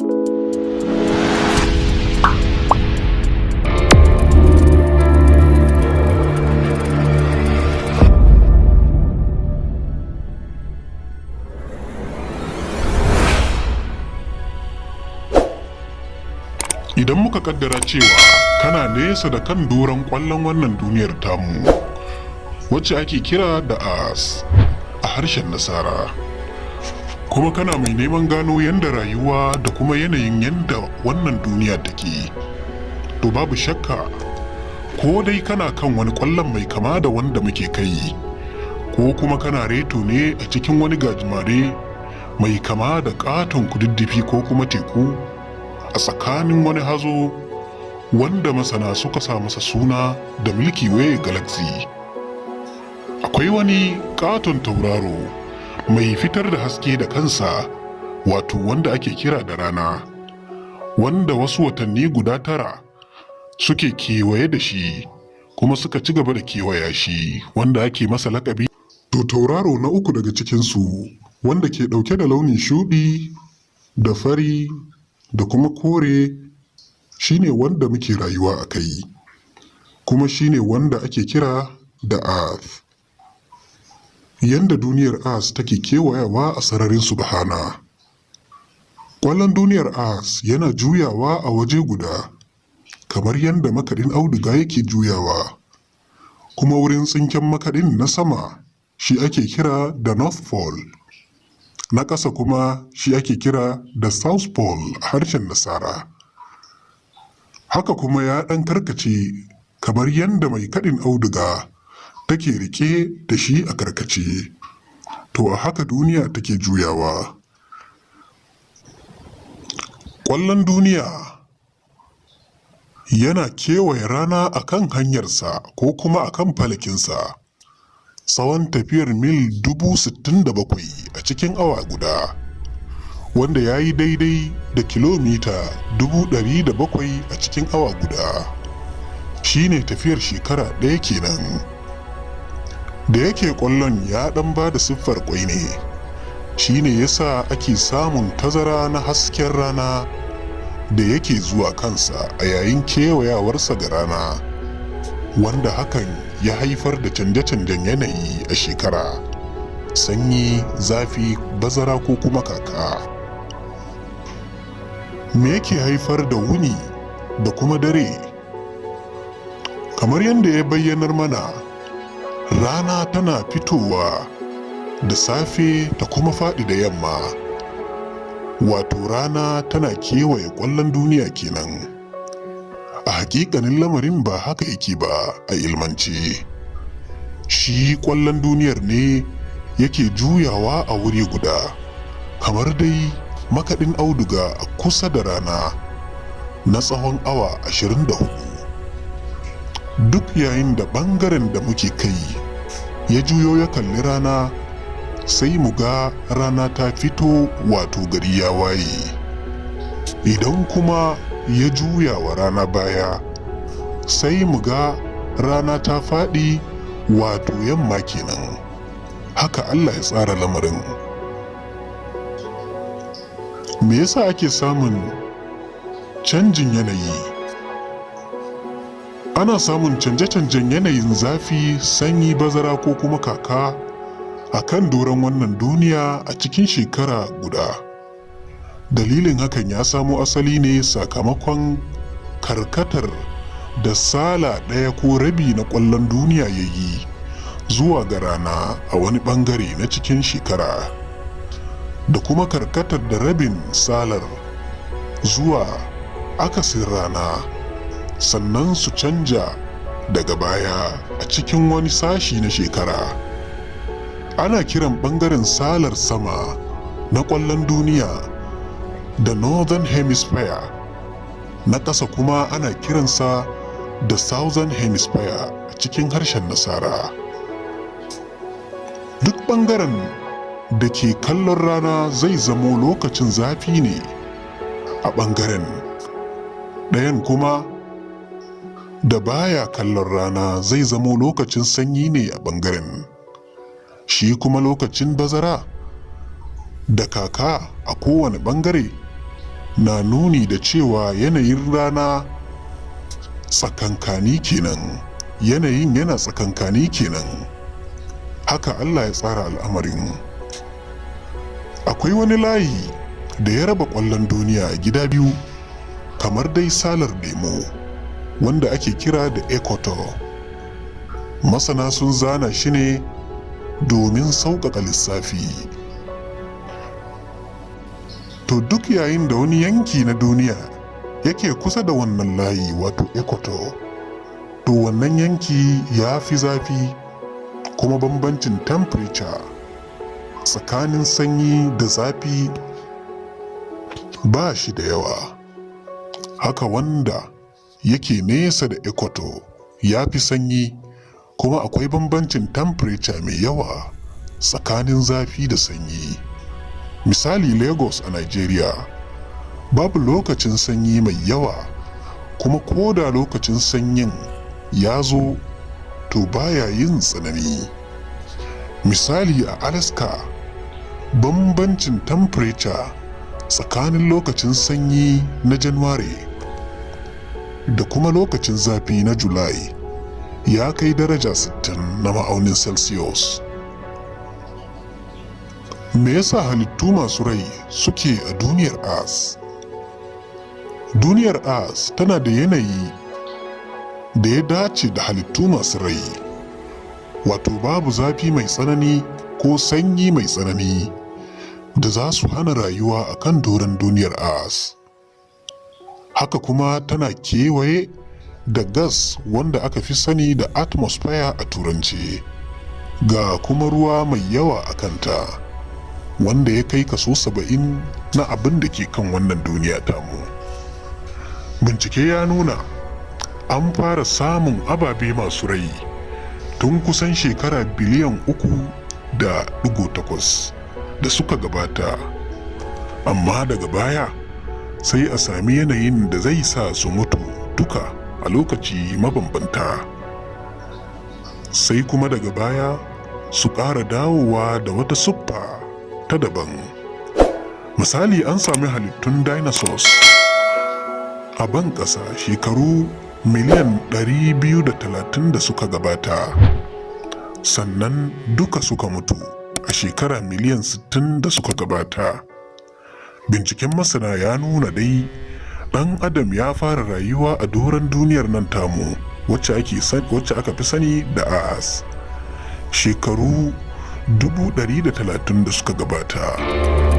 Idan muka kaddara cewa kana nesa da kan doron kwallon wannan duniyar tamu, wacce ake kira da Earth a harshen Nasara, kuma kana mai neman gano yadda rayuwa da kuma yanayin yadda wannan duniya take, to babu shakka ko dai kana kan wani kwallon mai kama da wanda muke kai, ko kuma kana reto ne a cikin wani gajimare mai kama da katon kududdufi ko kuma teku a tsakanin wani hazo wanda masana suka sa masa suna da Milky Way Galaxy. Akwai wani katon tauraro mai fitar da haske da kansa, wato wanda ake kira da rana, wanda wasu watanni guda 9 suke kewaye da shi kuma suka ci gaba da kewaya shi, wanda ake masa lakabi. To tauraro na uku daga cikinsu, wanda ke ɗauke da launin shuɗi da fari da kuma kore, shine wanda muke rayuwa a kai, kuma shine wanda ake kira da Earth. Yanda duniyar Earth take kewayawa a sararin subhana. Ƙwallon duniyar Earth yana juyawa a waje guda, kamar yadda makaɗin auduga yake juyawa, kuma wurin tsinken makaɗin na sama shi ake kira da North Pole, na ƙasa kuma shi ake kira da South Pole a harshen Nasara. Haka kuma ya ɗan karkace kamar yadda mai kaɗin auduga take riƙe da shi a karkace. To a haka duniya take juyawa. Ƙwallon duniya yana kewaye rana a kan hanyarsa ko kuma a kan falakinsa, tsawon tafiyar mil 67,000 a cikin awa guda, wanda ya yi daidai da kilomita 700,000 a cikin awa guda. Shi ne tafiyar shekara ɗaya kenan. Da yake ƙwallon ya ɗan ba da siffar ƙwai ne, shi ne ya sa ake samun tazara na hasken rana da yake zuwa kansa a yayin kewayawarsa ga rana, wanda hakan ya haifar da canje-canjen yanayi a shekara: sanyi, zafi, bazara ko kuma kaka. Me yake haifar da wuni da kuma dare? Kamar yadda ya bayyanar mana, rana tana fitowa da safe ta kuma faɗi da yamma, wato rana tana kewaye ƙwallon duniya kenan. A hakikanin lamarin ba haka yake ba a ilmance. Shi ƙwallon duniyar ne yake juyawa a wuri guda, kamar dai makaɗin auduga a kusa da rana, na tsawon awa 24. Duk yayin da ɓangaren da muke kai ya juyo ya kalli rana, sai mu ga rana ta fito, wato gari ya waye. Idan kuma ya juya wa rana baya, sai mu ga rana ta faɗi, wato yamma kenan. Haka Allah ya tsara lamarin. Me yasa ake samun canjin yanayi? Ana samun canje-canjen yanayin zafi, sanyi, bazara ko kuma kaka a kan doron wannan duniya a cikin shekara guda. Dalilin hakan ya samo asali ne sakamakon karkatar da sala ɗaya ko rabi na ƙwallon duniya ya yi zuwa ga rana a wani ɓangare na cikin shekara, da kuma karkatar da rabin salar zuwa akasin rana, sannan su canja daga baya a cikin wani sashi na shekara. Ana kiran ɓangaren salar sama na ƙwallon duniya da Northern Hemisphere, na ƙasa kuma ana kiransa da Southern Hemisphere a cikin harshen Nasara. Duk ɓangaren da ke kallon rana zai zamo lokacin zafi ne a ɓangaren ɗayan kuma da baya kallon rana zai zamo lokacin sanyi ne a ɓangaren. Shi kuma lokacin bazara da kaka a kowane ɓangare na nuni da cewa yanayin rana tsakankani kenan, yanayin yana tsakankani kenan. Haka Allah ya tsara al'amarin. Akwai wani layi da ya raba ƙwallon duniya gida biyu, kamar dai salar lemo, wanda ake kira da equator. Masana sun zana shi ne domin sauƙaƙa lissafi. To, duk yayin da wani yanki na duniya yake kusa da wannan layi, wato equator, to wannan yanki ya fi zafi, kuma bambancin temperature tsakanin sanyi da zafi ba shi da yawa. Haka wanda yake nesa da equator ya fi sanyi, kuma akwai bambancin temperature mai yawa tsakanin zafi da sanyi. Misali, Lagos a Nigeria, babu lokacin sanyi mai yawa, kuma ko da lokacin sanyin ya zo, to baya yin tsanani. Misali, a Alaska, bambancin temperature tsakanin lokacin sanyi na January da kuma lokacin zafi na July ya kai daraja 60 na ma'aunin Celsius. Me yasa halittu masu rai suke a duniyar Earth? Duniyar Earth tana da yanayi da ya dace da halittu masu rai, wato babu zafi mai tsanani ko sanyi mai tsanani da za su hana rayuwa a kan doron duniyar Earth. Haka kuma tana kewaye da gas wanda aka fi sani da atmosphere a Turanci, ga kuma ruwa mai yawa a kanta, wanda ya kai kaso 70 na abin da ke kan wannan duniya tamu. Bincike ya nuna an fara samun ababe masu rai tun kusan shekara biliyan 3.8 da suka gabata, amma daga baya sai a sami yanayin da zai sa su mutu duka a lokaci mabambanta, sai kuma daga baya su ƙara dawowa da wata siffa ta daban. Misali, an sami halittun dinosaurs a ban ƙasa shekaru miliyan 230 da suka gabata, sannan duka suka mutu a shekara miliyan 60 da suka gabata. Binciken masana ya nuna dai ɗan adam ya fara rayuwa a doron duniyar nan tamu, wacce aka fi sani da Earth, shekaru 130,000 da suka gabata.